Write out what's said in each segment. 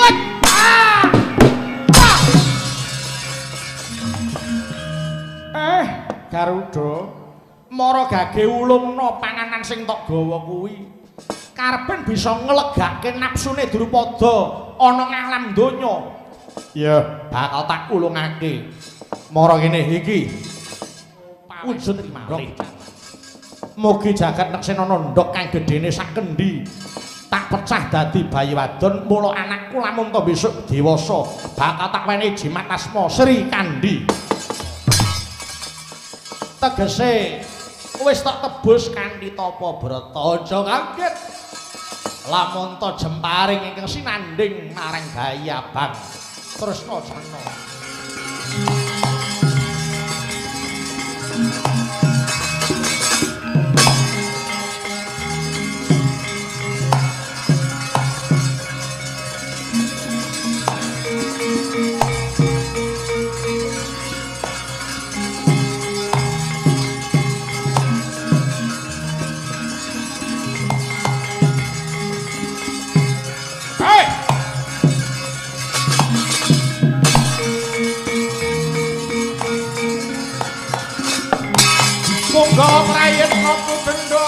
Wah! Ah! Garuda, mara gage ulungna panganan sing tok gawa kuwi. Karben bisa nglegake napsune Drupada ana ngalam donya. Ya, bakal tak ulungake. Mara kene iki. Wujud malih. Mugi jagat neksenana ndhog kang gedene sak kendhi. Tak pecah dadi bayi wadon, mula anakku lamun to besok dewasa bakal tak wenehi jimat asma Sri Kandi. Tegese wis tak tebus kanthi tapa brata. Aja kaget lamun to jemparing ingkang sinandhing marang bayi abang Tresna Sena. Monggo prayitna kudendha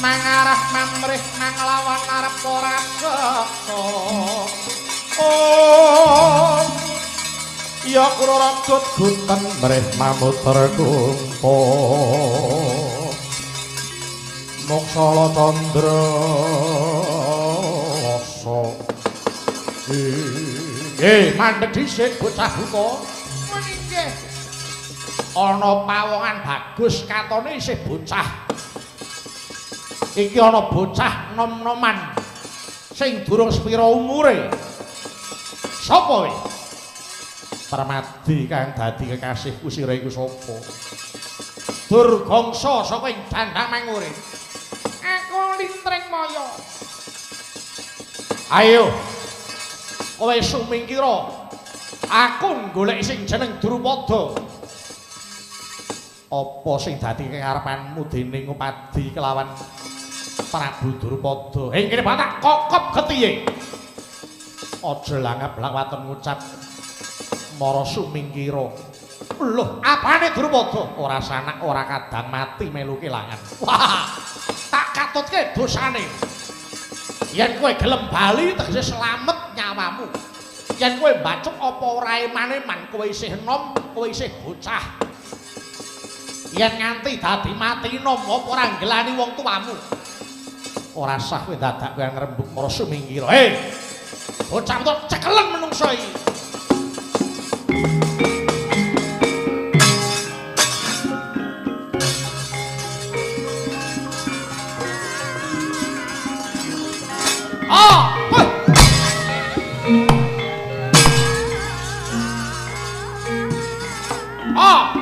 mangarah mamrih manglawan arep ora keksa. Om ya kula ragut gunten mrih mamuter kumpa. Moksala candra wasa. Nggih, mandeg dhisik bocah buta. Meningih. Ana pawongan bagus katone isih bocah. Iki ana bocah nom-noman sing durung sepira umure. Sapa kowe? Permadi kang dadi kekasihku sira iku sapa? Durgangsa saka ing dandang mangure. Aku Lintring Maya. Ayo. Kowe sumingkira. Aku golek sing jeneng Drupada. Apa sing dadi karepanmu dening Ngupadi kelawan Prabu Drupada? Ing kene batak kokop getihe. Aja langap-langwaten ngucap mara sumingkira. Loh, apane Drupada? Ora sanak ora kadang mati melu kelangan. Wah, tak katutke dosane. Yen kowe gelem bali tegese slamet nyawamu. Yen kowe mbacuk apa ora eman-eman, kowe isih enom, kowe isih bocah. Yen nganti dadi mati nom apa ora nggelani wong tuamu. Ora sah kowe dadak kowe ngrembug mara sumingkira. Hei, bocah tok cekelen menungso iki. Ah, hoi. Ah. Ah!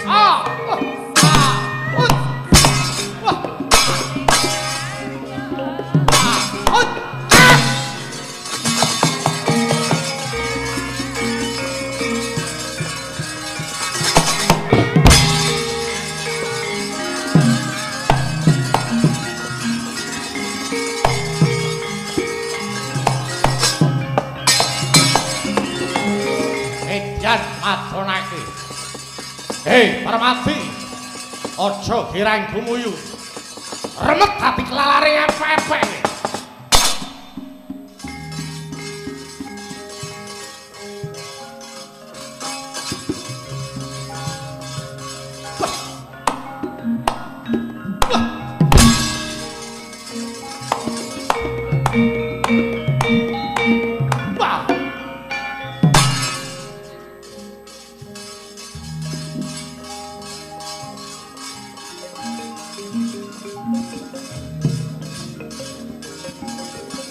Ah! Madonake. Hei, Permadi. Aja girang gumuyu. Remet dadi kelalaring epek-epek.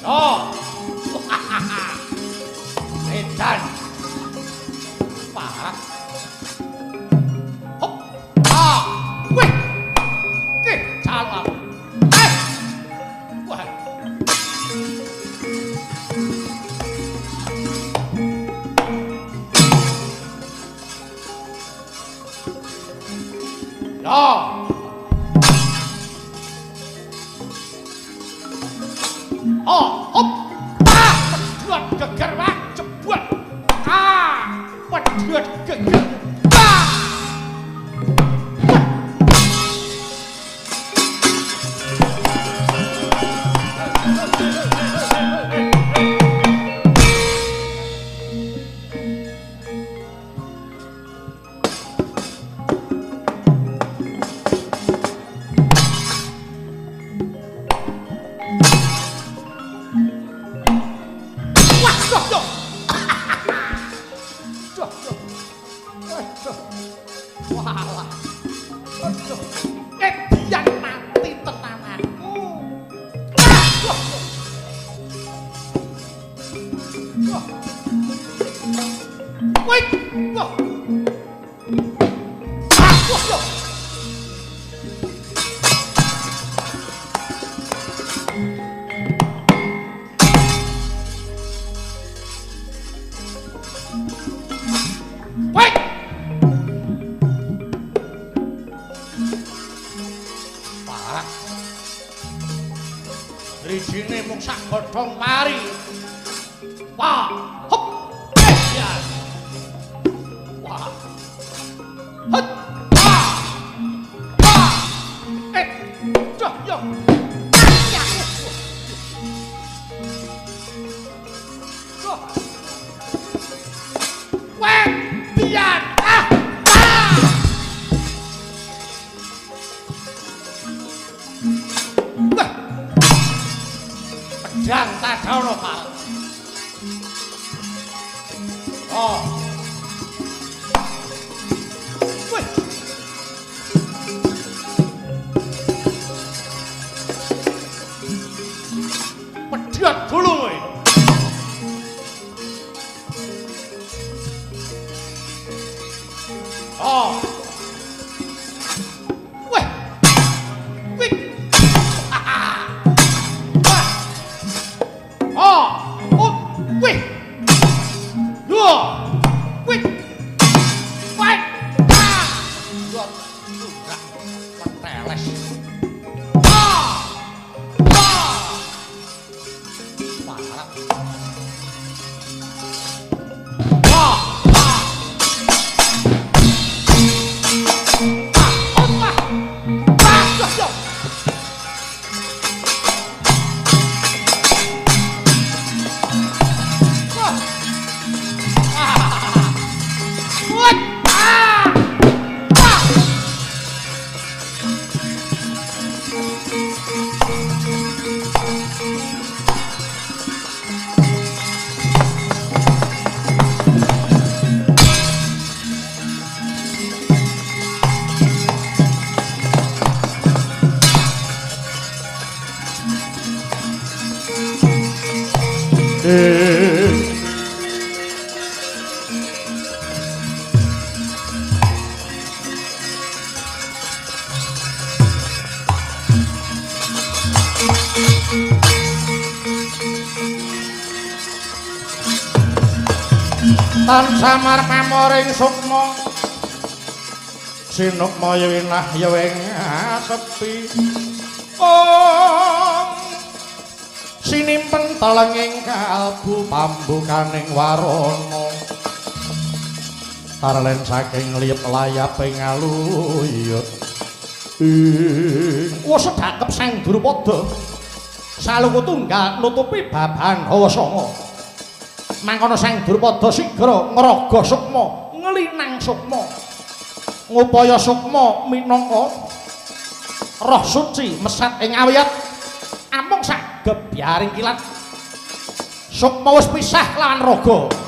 Oh. Edan. Parah. Hop. Ah. Wih. Ki calon. Eh. Wah. Ya. Oh, hop. Ah, pedhot geger wah, jebot. Ah, pedhot geger. Ah. Walah. Aduh. Edian mati tenan aku. Wih. Wah. Wih. Parah. Drijine mung sak godhong pari. Wah, hop. Ya. Wah. Hut. Wah. Wah. Eh. Duh, yo. Ya. Duh. Weh, biar. Ah. Ah. Wah. Pedang tadono, Pak. Oh. Wih. Pedhot dulu kowe. Oh. Wih. Wih. Wah. Oh. Oh. Wih. Dua. Wih. Wih. Ah. Dua. Dua. Peteles. Ah. Ah. Parah. Ah. Ah. Ah. Ah. Ah. Yo. Wah. Ah. Ah. Tan samar pamoring sukma sinukma winah ya ing sepi. Om sinimpen telenging kalbu pambukaning warana. Tarlen saking liyep layape ngaluyut. Wis sedakep Sang Drupada. Saluku tunggal nutupi babahan hawa sanga. Mangkono Sang Drupada sigra ngraga sukma, nglinang sukma. Ngupaya sukma minangka roh suci mesat ing awiyat. Amung sak gebyaring kilat sukma wis pisah lawan raga.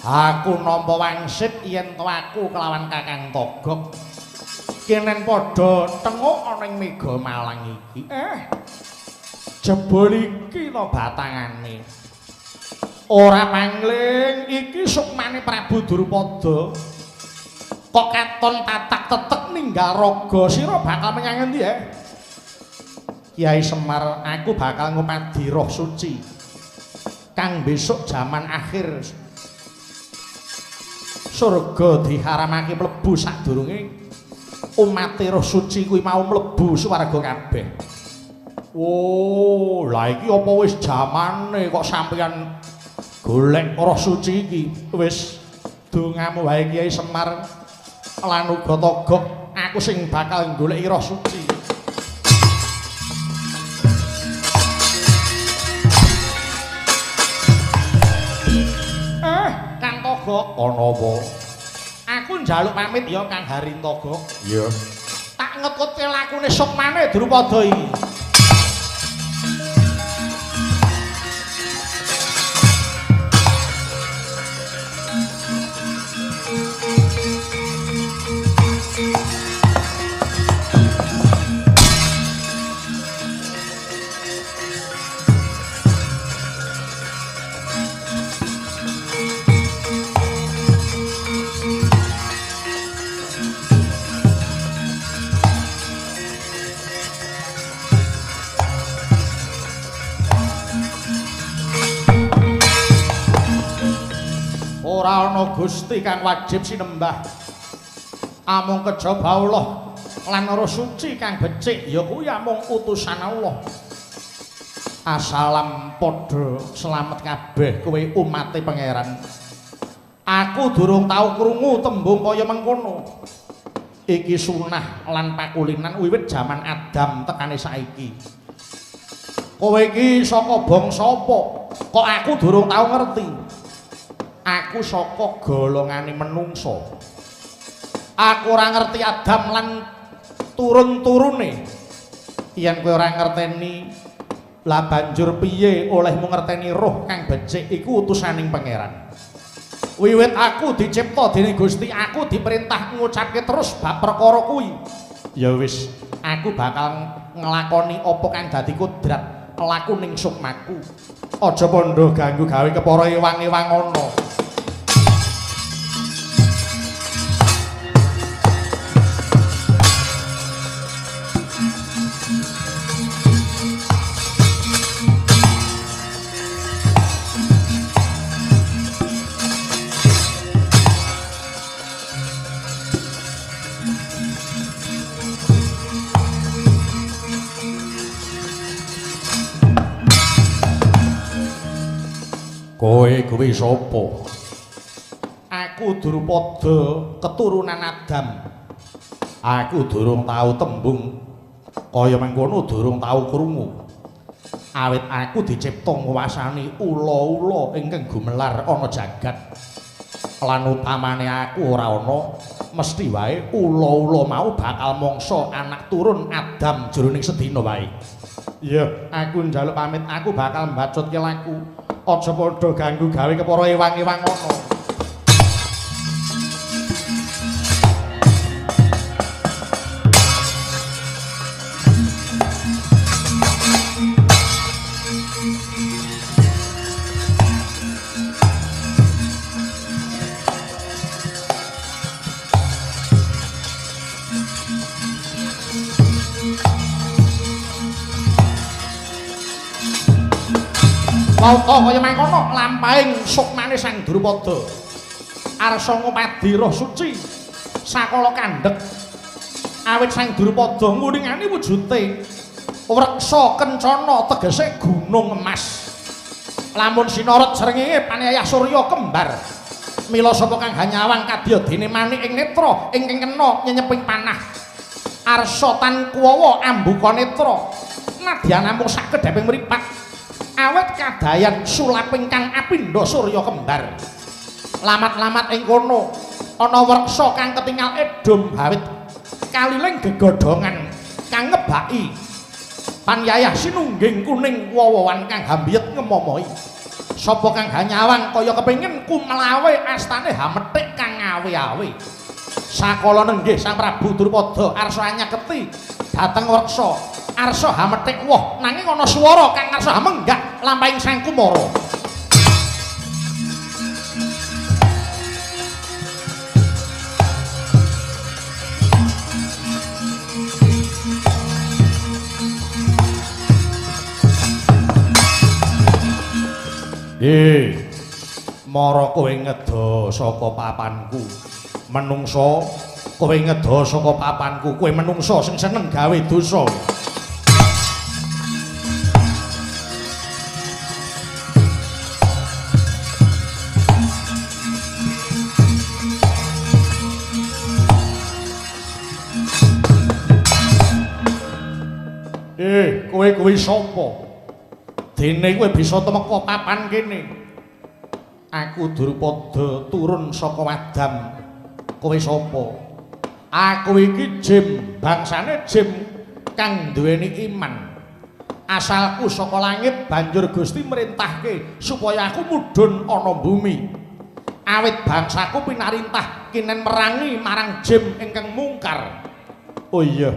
Aku nampa wangsit yen to aku kelawan Kakang Togok kenen padha tenguk ana ing Mega Malang iki. Jebul iki to batangane. Ora pangling iki sukmane Prabu Drupada. Kok katon tatak tetek ninggal raga sira bakal menyang endi, eh? Kyai Semar, aku bakal ngupadi roh suci kang besok jaman akhir surga diharamake mlebu sadurunge umate roh suci kuwi mau mlebu swarga kabeh. Oh, lah iki apa wis jamane kok sampeyan golek roh suci iki? Wis dongamu wae Kyai Semar lan uga Togok, aku sing bakal goleki roh suci. Kang Togok, ana apa? Aku njaluk pamit ya Kang Harin Togok. Iya. Tak ngetutke lakune sukmane Drupada iki. Ora ana Gusti kang wajib sinembah amung kejaba Allah lan roh suci kang becik ya kuwi amung utusan Allah. Assalam padha slamet kabeh kowe umate pangeran. Aku durung tau krungu tembung kaya mengkono. Iki sunah lan pakulinan wiwit jaman Adam tekane saiki. Kowe iki saka bangsa apa? Kok aku durung tau ngerti? Aku saka golongane menungsa. Aku ora ngerti Adam lan turun-turune. Yen kowe ora ngerteni, lah banjur piye olehmu ngerteni roh kang becik iku utusaning pangeran. Wiwit aku dicipta dening Gusti, aku diperintah ngucapke terus bab perkara kuwi. Ya wis, aku bakal nglakoni apa kang dadi kodrat laku ning sukmaku. Aja pandha ganggu gawe kepara ewang-ewang ana. Kowe kuwi sapa? Aku Drupada keturunan Adam. Aku durung tau tembung kaya mengkono, durung tau krungu. Awit aku dicipta nguwasani ula-ula ingkang gumelar ana jagat. Lan utamane aku ora ana Mesti wae ula-ula mau bakal mangsa anak turun Adam jroning sedina wae. Iya, aku njaluk pamit, aku bakal mbacutke laku. Aja padha ganggu gawe kepara ewang-ewang ana. Wauta kaya mangkono lampahing sukmane Sang Drupada. Arsa ngupadi roh suci sakala kandhek. Awit Sang Drupada nguningani wujute wreksa kencana tegese gunung emas. Lamun sinorot srengenge paniyayah surya kembar. Mila sapa kang hanyawang kadya dene manik ing netra ingkang kena nyenyeping panah. Arsa tan kuwawa ambuka netra. Nadyan namung sakedheping mripat. Awet kadayan sulaping kang apindha surya kembar. Lamat-lamat ing kono ana wreksa kang ketingal edhum awit kaliling gegodhongan kang ngebaki panyayah sinungging kuning wowowan kang hambiyet ngemomohi. Sapa kang hanyawang kaya kepengin kumlawe astane hamethik kang awe-awe. Sakala nenggih Sang Prabu Drupada arsa anyaketi dhateng wreksa. Arsa hamethik woh nanging ana swara kang arsa hamenggak lampahing Sang Kumara. Mara kowe ngedo saka papanku. Menungsa, kowe ngedo saka papanku. Kowe menungsa sing seneng gawe dosa. Kowe kuwi sapa? Dene kowe bisa tumeka papan kene. Aku Drupada turun saka Adam. Kowe sapa? Aku iki Jim, bangsane Jim kang duweni iman. Asalku saka langit banjur Gusti merintahke supaya aku mudhun ana bumi. Awit bangsaku pinarintah kinen merangi marang Jim ingkang mungkar. Oh iya,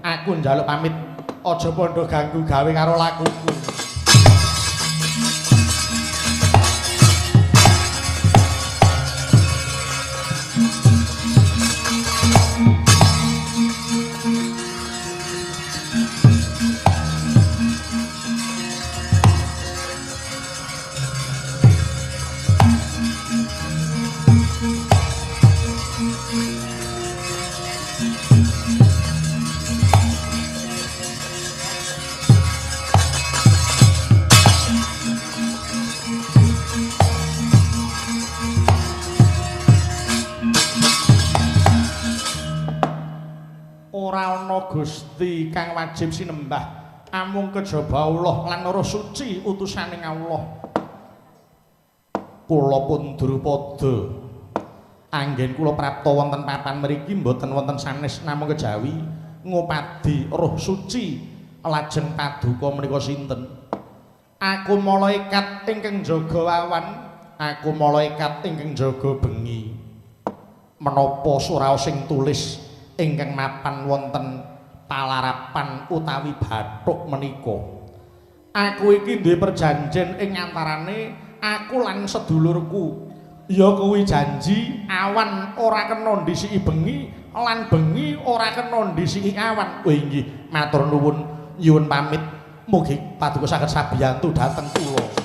aku njaluk pamit. Aja padha ganggu gawe karo lakuku. Gusti kang wajib sinembah amung kejaba Allah lan roh suci utusaning Allah. Kula pun Drupada anggen kula prapta wonten papan mriki mboten wonten sanes namung kejawi ngupadi roh suci lajeng paduka menika sinten. Aku malaikat ingkang jaga wawan, aku malaikat ingkang jaga bengi. Menapa suraos sing tulis ingkang mapan wonten palarapan utawi bathuk menika. Aku iki duwe perjanjen ing antarane aku lan sedulurku. Ya kuwi janji awan ora kena ndhisiki bengi lan bengi ora kena ndhisiki awan. Oh inggih, matur nuwun, nyuwun pamit. Mugi paduka saged sabiyantu dhateng kula.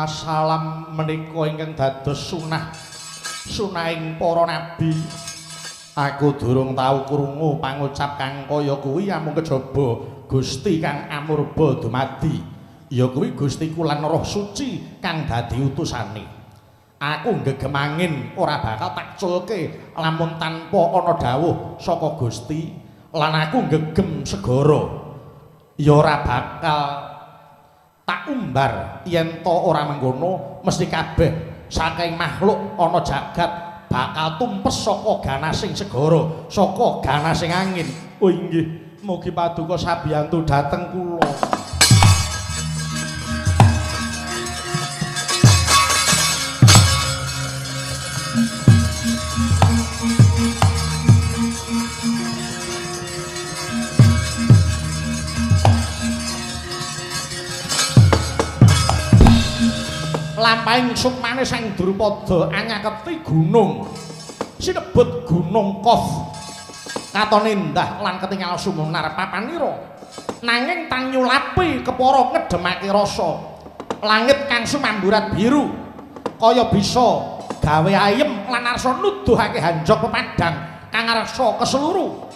Salam menika ingkang dados sunah sunahing para nabi. Aku durung tau krungu pangucap kang kaya kuwi amung kejaba Gusti kang amurba dumadi. Ya kuwi Gustiku lan Roh Suci kang dadi utusane. Aku nggegem angin ora bakal tak culke lamun tanpa ana dawuh saka Gusti, lan aku nggegem segara ya ora bakal tak umbar yen to ora mengkono mesti kabeh saking makhluk ana jagat bakal tumpes saka ganasing segara, saka ganasing angin. Oh inggih, mugi paduka sabiyantu dhateng kula. Lampahing sukmane Sang Drupada anyaketi gunung sinebut Gunung Kof. Katone endah lan ketingal sumunar papanira. Nanging tanyulapi kepara ngedemake rasa. Langit kang sumamburat biru kaya bisa gawe ayem lan arsa nuduhake hanjok pepadang kang arsa keseluruh.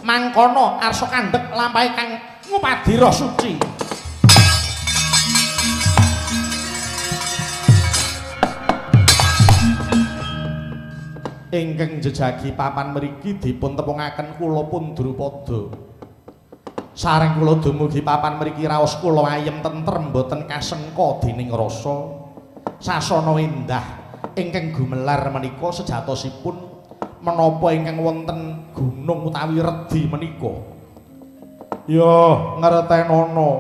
Mangkono arsa kandhek lampahe kang ngupadi roh suci. Ingkang jejagi papan mriki dipun tepungaken kula pun Drupada. Sareng kula dumugi papan mriki raos kula ayem tentrem boten kasengka dening rasa. Sasana endah ingkang gumelar menika sejatosipun menapa ingkang wonten gunung utawi redi menika. Ya ngertenono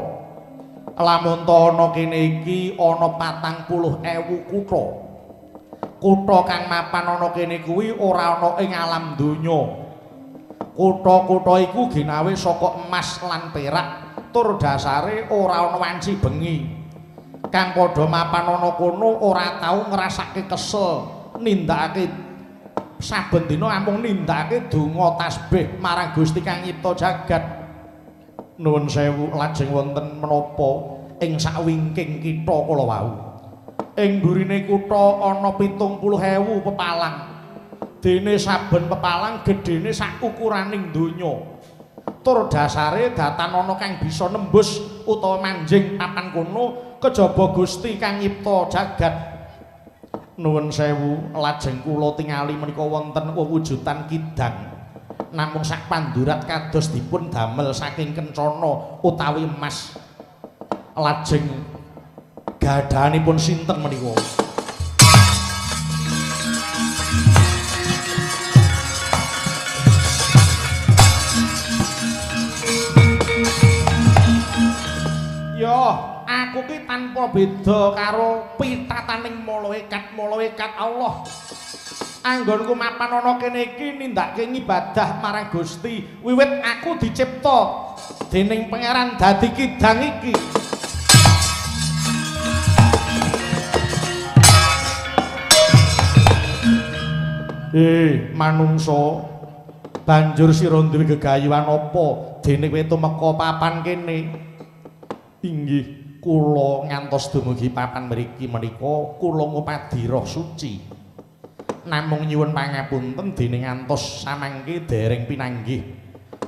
lamun ta ana kene iki ana 40.000 kutha. Kutha kang mapan ana kene kuwi ora ana ing alam donya. Kutha-kutha iku ginawe saka emas lan perak, tur dasare ora ana wanci bengi. Kang padha mapan ana kono ora tau ngrasake kesel, nindakake saben dina amung nindakake donga tasbih marang Gusti kang nyipta jagat. Nuwun sewu lajeng wonten menapa ing sakwingking kitha kala wau. Ing mburine kutha ana 70.000 pepalang. Dene saben pepalang gedhene sak ukuraning donya. Tur dasare datan ana kang bisa nembus utawa manjing papan kono kejaba Gusti kang nyipta jagat. Nuwun sewu lajeng kula tingali menika wonten wewujudan kidang. Namung sak pandurat kados dipun damel saking kencana utawi emas. Lajeng gadahanipun sinten menika? Yo, aku ki tanpa beda karo pitataning malaikat-malaikat Allah. Anggonku mapan ana kene iki nindakake ngibadah marang Gusti wiwit aku dicipta dening Pangeran dadi kidang iki. Manungsa, banjur sira duwe gegayuhan apa dene kowe tumeka papan kene? Inggih, kula ngantos dumugi papan mriki menika kula ngupadi roh suci. Namung nyuwun pangapunten dene ngantos samangke dereng pinanggih.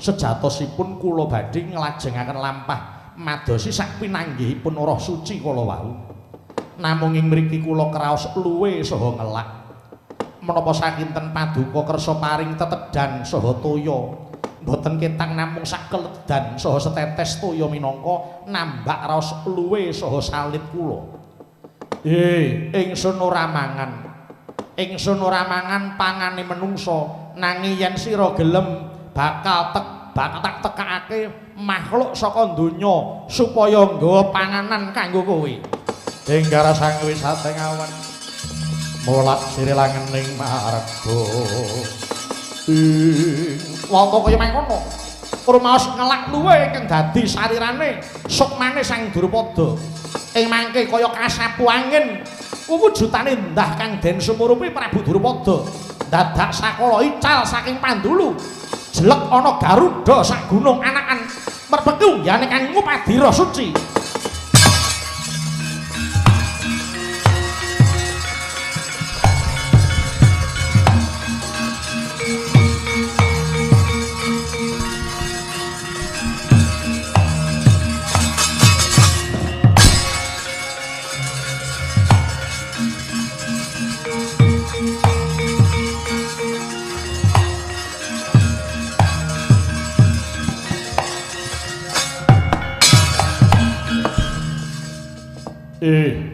Sejatosipun kula badhe nglajengaken lampah madosi sak pinanggihipun roh suci kala wau. Namung ing mriki kula kraos luwe saha ngelak. Menapa sakinten paduka kersa paring tetedan saha toya, mboten ketang namung sak keledan saha setetes toya minangka nambak raos luwe saha salit kula. Ingsun ora mangan. Ingsun ora mangan pangane menungsa, nanging yen sira gelem bakal tak tekakake makhluk saka donya supaya nggawa panganan kanggo kowe. Ing garasang wis sateng awan molak sire langening marga. Wonten kaya mangkono. Rumaos ngelak luwe ingkang dadi sarirane sukmane Sang Drupada. Ing mangke kaya kasapu angin wujudane endah kang den sumurupi Prabu Drupada. Dadak sakala ical saking pandulu. Jelek ana Garuda sak gunung anakan merpeki unggahane kang ngupadi roh suci.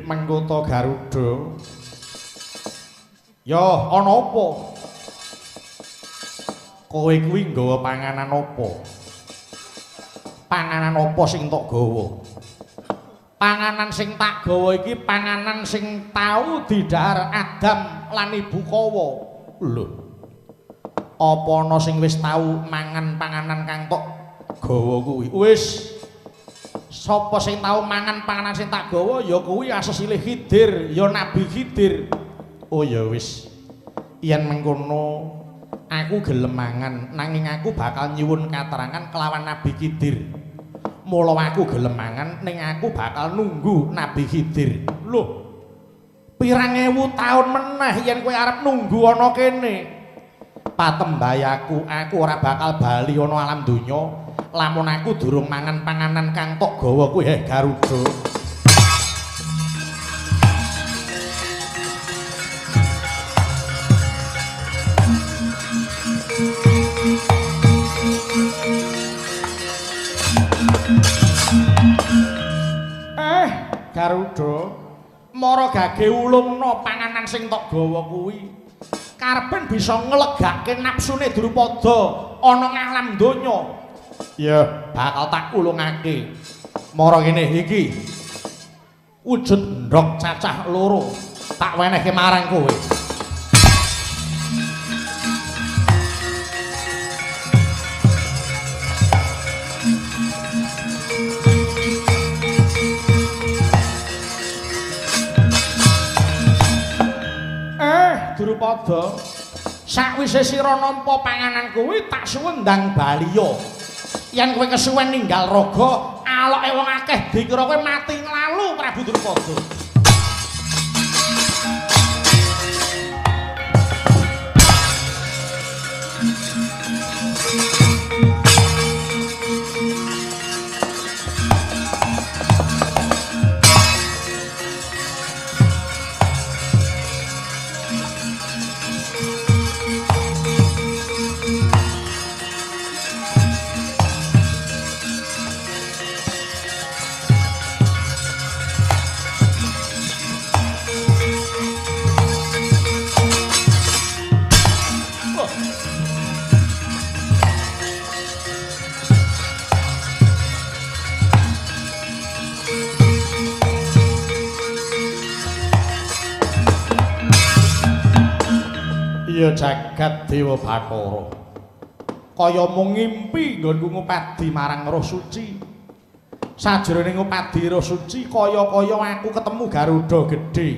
Mengkota Garuda. Ya, ana apa? Kowe kuwi nggawa panganan apa? Panganan apa sing tok gawa? Panganan sing tak gawa iki panganan sing tau didhahar Adam lan Ibu Kawa. Lho. Apa ana sing wis tau mangan panganan kang tok gawa kuwi? Wis. Sapa sing tau mangan panganan sing tak gawa ya kuwi asesilih Khidir, ya Nabi Khidir. Oh ya wis. Yen mengkono aku gelem mangan, nanging aku bakal nyuwun katerangan kelawan Nabi Khidir. Mula aku gelem mangan, ning aku bakal nunggu Nabi Khidir. Lho, pirang ewu taun meneh yen kowe arep nunggu ana kene. Patembayaku, aku ora bakal bali ana alam donya lamun aku durung mangan panganan kang tok gawa kuwi, heh Garuda. Garuda, mara gage ulungna panganan sing tok gawa kuwi. Karepen bisa nglegake napsune Drupada ana ngalam donya. Ya, bakal tak ulungake. Mara kene iki. Wujud ndhog cacah loro tak wenehke marang kowe. Drupada, sakwise sira nampa panganan kuwi tak suwun ndang baliya. Yen kowe kesuwen ninggal raga, aloke wong akeh dikira kowe mati nglalu Prabu Drupada. Ya jagat Dewa Bathara. Kaya mung ngimpi nggonku ngupadi marang Roh Suci. Sajroning ngupadi Roh Suci kaya-kaya aku ketemu Garuda gedhe.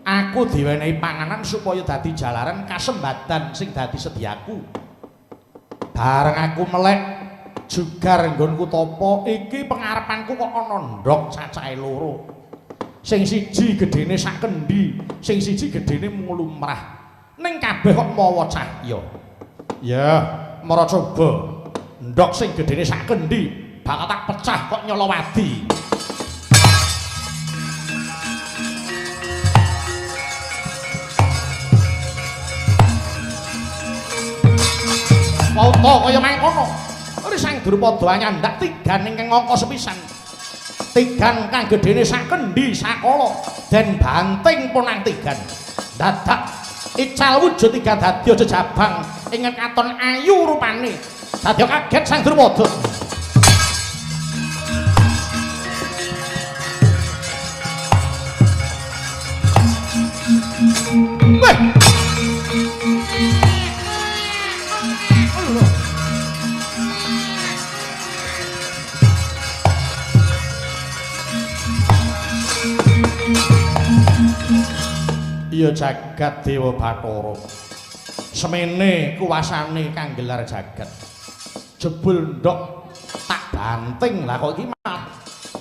Aku diwenehi panganan supaya dadi jalaran kasembadan sing dadi sediaku. Bareng aku melek jugar nggonku tapa iki pengarepanku kok ana ndhog cacahe loro. Sing siji gedhene sak kendi, sing siji gedhene mung lumrah. Ning kabeh kok mawa cahya. Ya, mara coba. Ndhog sing gedhene sak kendi bakal tak pecah kok nyolowadi. Wauta kaya mangkono. Ri Sang Drupada nyandak tigan ingkang angka sepisan. Tigan kang gedhene sak kendi sakala den banting punang tigan. Dadak ical wujud tiga dadi jejabang ingkang katon ayu rupane. Dadi kaget Sang Drupada. Weh. Ya jagat Dewa Bathara. Semene kuwasane kang gelar jagat. Jebul ndhok tak banting lah kok iki malah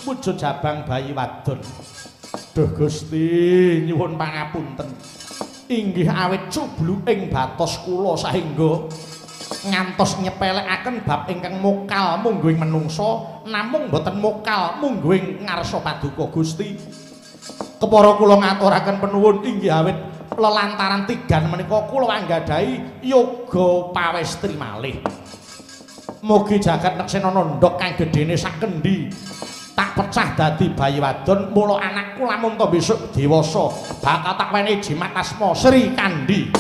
wujud jabang bayi wadon. Duh Gusti, nyuwun pangapunten. Inggih awit cubluking batos kula saengga ngantos nyepelekaken bab ingkang mokal mungguing menungsa namung boten mokal mungguing ngarsa paduka Gusti. Kepara kula ngaturaken penuwun inggih awit lelantaran tigan menika kula anggadhahi yoga pawestri malih. Mugi jagat neksenana ndhog kang gedhene sak kendi Tak pecah dadi bayi wadon, mula anakku lamun to besok dewasa bakal tak wenehi jimat asma Sri Kandi.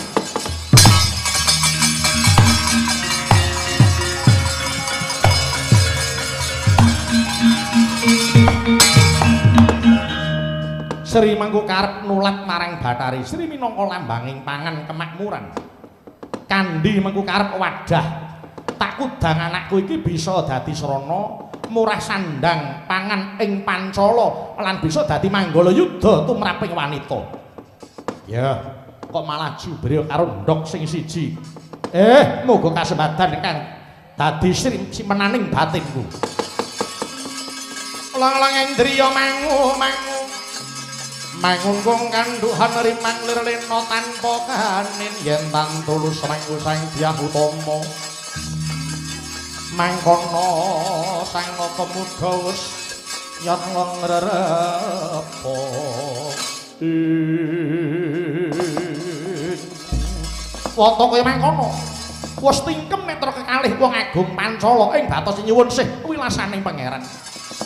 Sri mangku karep nulat marang Bathari Sri minangka lambanging pangan kemakmuran. Kandi mangku karep wadah. Tak kudang anakku iki bisa dadi srana murah sandang pangan ing pancala lan bisa dadi manggala yuda tumraping wanita. Ya, kok malah jubril karo ndhok sing siji. Muga kasembadan kang dadi sri simenaning batinku. Lang-lang indriya mangu mangu mangungkung kandhuhan rimang lir lena tanpa kanin yen tan tulus mangku sang Dyah Utama mangkono sang nata muda wis yatna ngrerepa. Wata kaya mangkono wis tingkem netra kekalih wong agung Pancala ing batos nyuwun sih wilasaning pangeran.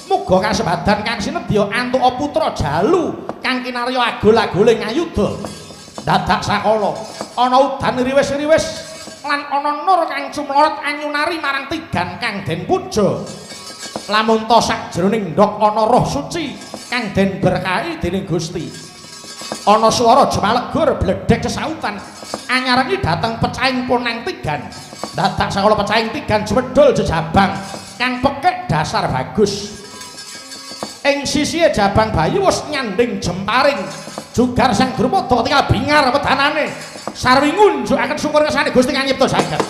Muga kasembadan kang sinedya antuka putra jalu kang kinarya agul-agule ngayuda. Dadak sakala ana udan riwis-riwis lan ana nur kang cumlorot anyunari marang tigan kang den puja. Lamun ta sakjroning ndhok ana roh suci kang den berkahi dening Gusti. Ana swara jemalegur bledhek sesautan anyarengi dateng pecahing ponang tigan. Dadak sakala pecahing tigan jemedhul jejabang kang pekek dasar bagus. Ing sisihe jabang bayi wis nyanding jemparing jugar sang Drupada ketika bingar wedanane sarwi ngunjukaken syukur kersane Gusti kang nyipta jagat.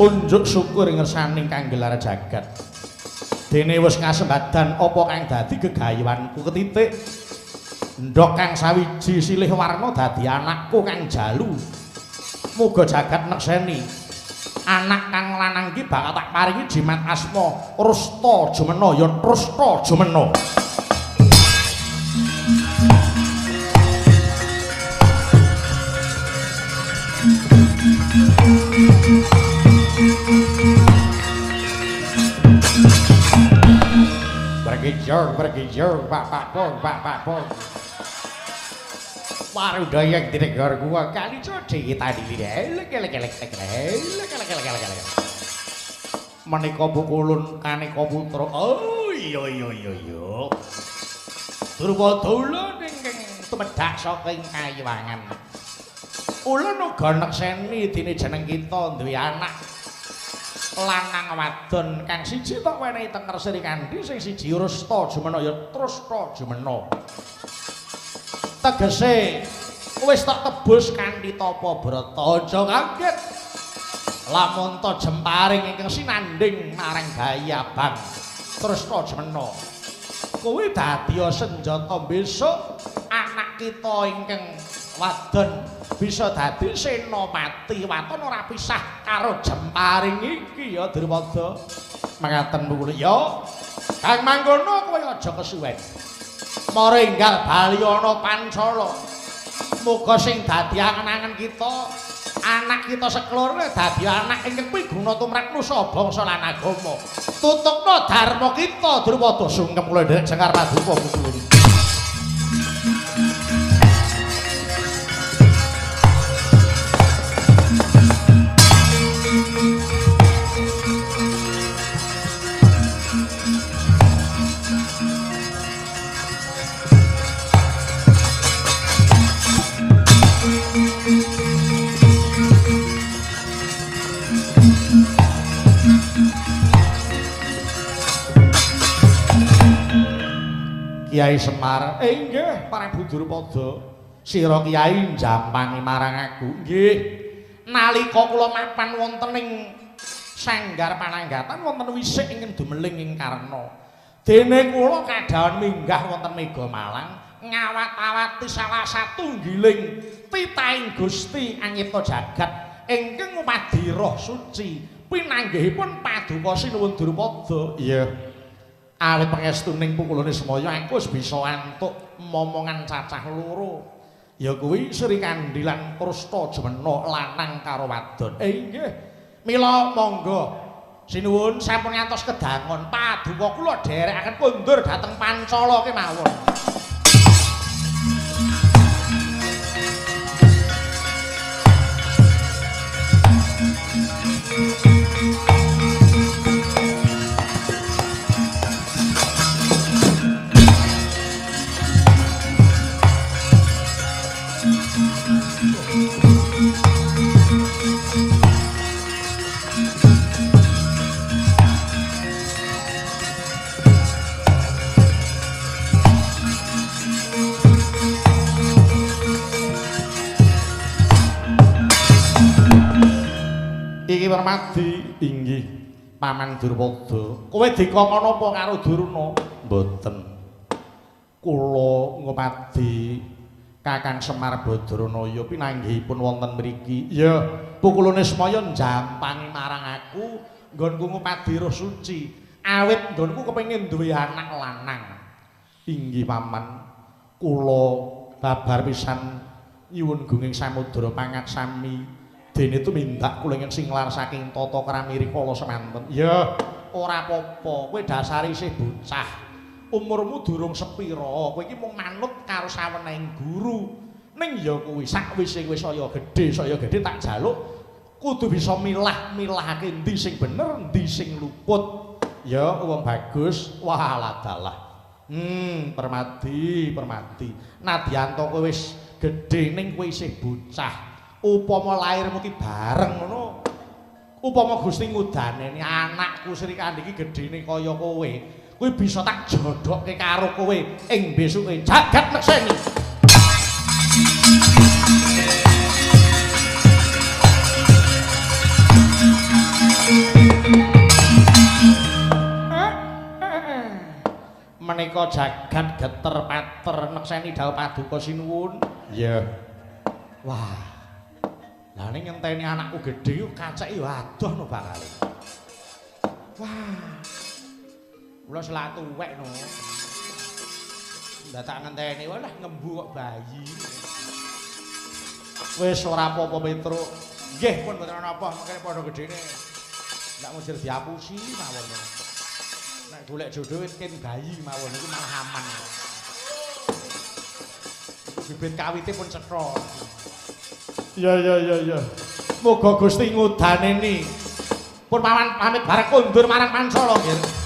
Unjuk syukur ngersaning kang gelar jagat. Dene wis kasembadan apa kang dadi gegayuhanku ketitik. Ndhok kang sawiji silih warna dadi anakku kang jalu. Muga jagat nekseni. Anak kang lanang iki bakal tak paringi jimat asma Rusta Jumena ya Trusta Jumena. Bergijur, bapak pong, bapak pong. Warudaya yang didengar gua kali codi kita dilihat, lek lek lek lek lek lek lek lek lek. Menika pukulun kaneka putra. Oh iya iya iya iya. Drupada ulun ingkang tumedhak saking kayiwangan. Ulun uga nekseni dene jeneng kita duwe anak lanang wadon kang siji tok wenehi tenger Sri Kandi, sing siji Rusta Jumena ya Trusta Jumena. Tegese wis tak tebus kanthi tapa brata. Aja kaget lamun ta jemparing ingkang sinandhing marang bayi abang Trusta Jumena. Kuwi dadi senjata besok anak kita ingkang wadon bisa dadi senopati waton ora pisah karo jemparing iki ya Drupada. Mangaten mukul ya kang mangkono kowe aja kesuwen. Mara enggal bali ana Pancala. Muga sing dadi angen-angen kita anak kita sekeloro dadi anak ingkang piguna tumrap nusa bangsa lan agama. Tutukna dharma kita Drupada. Sungkem kula nderek jengkar paduka mukul. Kiai Semar, inggih Prabu Drupada. Sira kiai njampangi marang aku. Nggih. Nalika kula mapan wonten ing sanggar pananggatan wonten wisik ingkang dumeling ing Karna. Dene kula kadhawan minggah wonten Mega Malang ngawat-awati salah satunggiling titahing Gusti Anyipta Jagat ingkang ngupadi roh suci pinanggihipun Paduka Sinuwun Drupada. Iya. Awit pangestuning pukulane semaya aku wis bisa antuk momongan cacah loro. Ya kuwi Sri Kandi lan Krusta Jemena lanang karo wadon. Inggih. Mila monggo sinuwun sampun ngantos kedangon paduka kula dherekaken kondur dhateng Pancala kemawon. Iki Permadi inggih Paman Drupada. Kowe dikongkon apa karo Durna? Mboten. Kula ngupadi Kakang Semar Badranaya pinanggihipun wonten mriki. Ya, pukulane semaya njampangi marang aku nggonku ngupadi roh suci. Awit nggonku kepengin duwe anak lanang. Inggih Paman, kula babar pisan nyuwun gunging samudra pangaksami. Dene tumindak kula ingkang singlar saking tata kramiri kala semanten. Ya, ora apa-apa, kowe dasare isih bocah. Umurmu durung sepira, kowe iki mung manut karo sawenehing guru. Ning ya kuwi sakwise kowe saya gedhe tak jaluk kudu bisa milah-milahake endi sing bener, endi sing luput. Ya, wong bagus. Wah, dalah. Permadi, Permadi. Nadyanto kowe wis gedhe ning kowe isih bocah. Upama lairmu ki bareng ngono. Upama Gusti ngudaneni anakku Sri Kandi iki gedhene kaya kowe, kuwi bisa tak jodhokke karo kowe ing besuke jagat nekseni. Menika jagat geter pater nekseni dawuh paduka sinuwun. Iya. Wah. Lah ning ngenteni anakku gedhe ku kaceke ya adoh no bakale. Wah. Kula selak tuwek no. Ndadak ngenteni walah ngembu kok bayi. Wis ora apa-apa Petruk. Nggih pun mboten ana apa, mengkene padha gedhene. Ndak mujur diapusi mawon. Nek golek jodoh wis ken bayi mawon iku malah aman. Bibit kawite pun cetha. Ya ya ya ya. Muga Gusti ngudaneni. Pun paman pamit bareng kondur marang Pancala nggih.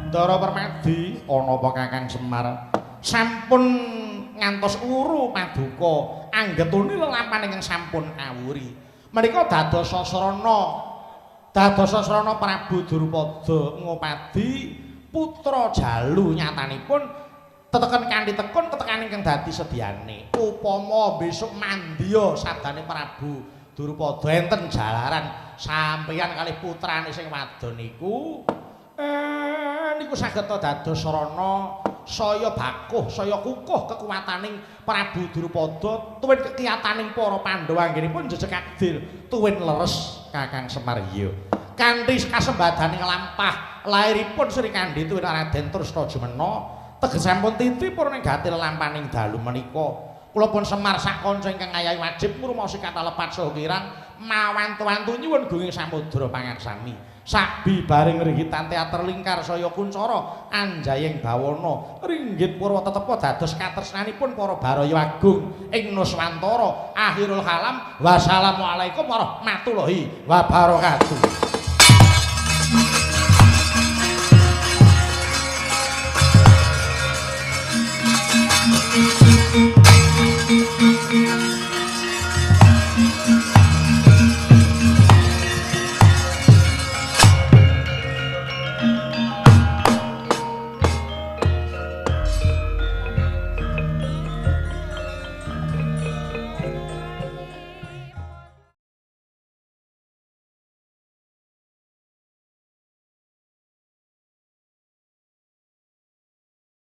Ndara Permadi ana apa Kakang Semar sampun ngantos uru paduka anggetune lelampahan ingkang sampun awuri menika dados sasrana Prabu Drupada ngupadi putra Jalu nyatanipun teteken kanthi tekun tetekan ingkang dadi sediane upama besok mandya sabdane Prabu Drupada enten jalaran sampeyan kalih putrane sing wadon niku niku saged dados sarana saya bakuh, saya kukuh kekuwataning Prabu Drupada tuwin kekiyataning para Pandhawa anggenipun jejeg adil tuwin leres Kakang Semar. Iya. Kanthi kasembadaning lampah lairipun Sri Kandi tuwin Raden Trusna Jumena teges sampun titi purna gati lelampaning dalu menika. Kula pun Semar sak kanca ingkang ngayahi wajib ngrumaosi kathah lepat saha kirang mawantu-wantu nyuwun gunging samudra pangaksami. Sabibaring ringgitan teater lingkar saya kuncara anjayeng bawana ringgit purwa tetepa dados katresnanipun para baraya agung ing Nuswantara. Akhirul kalam, wassalamualaikum warahmatullahi wabarakatuh.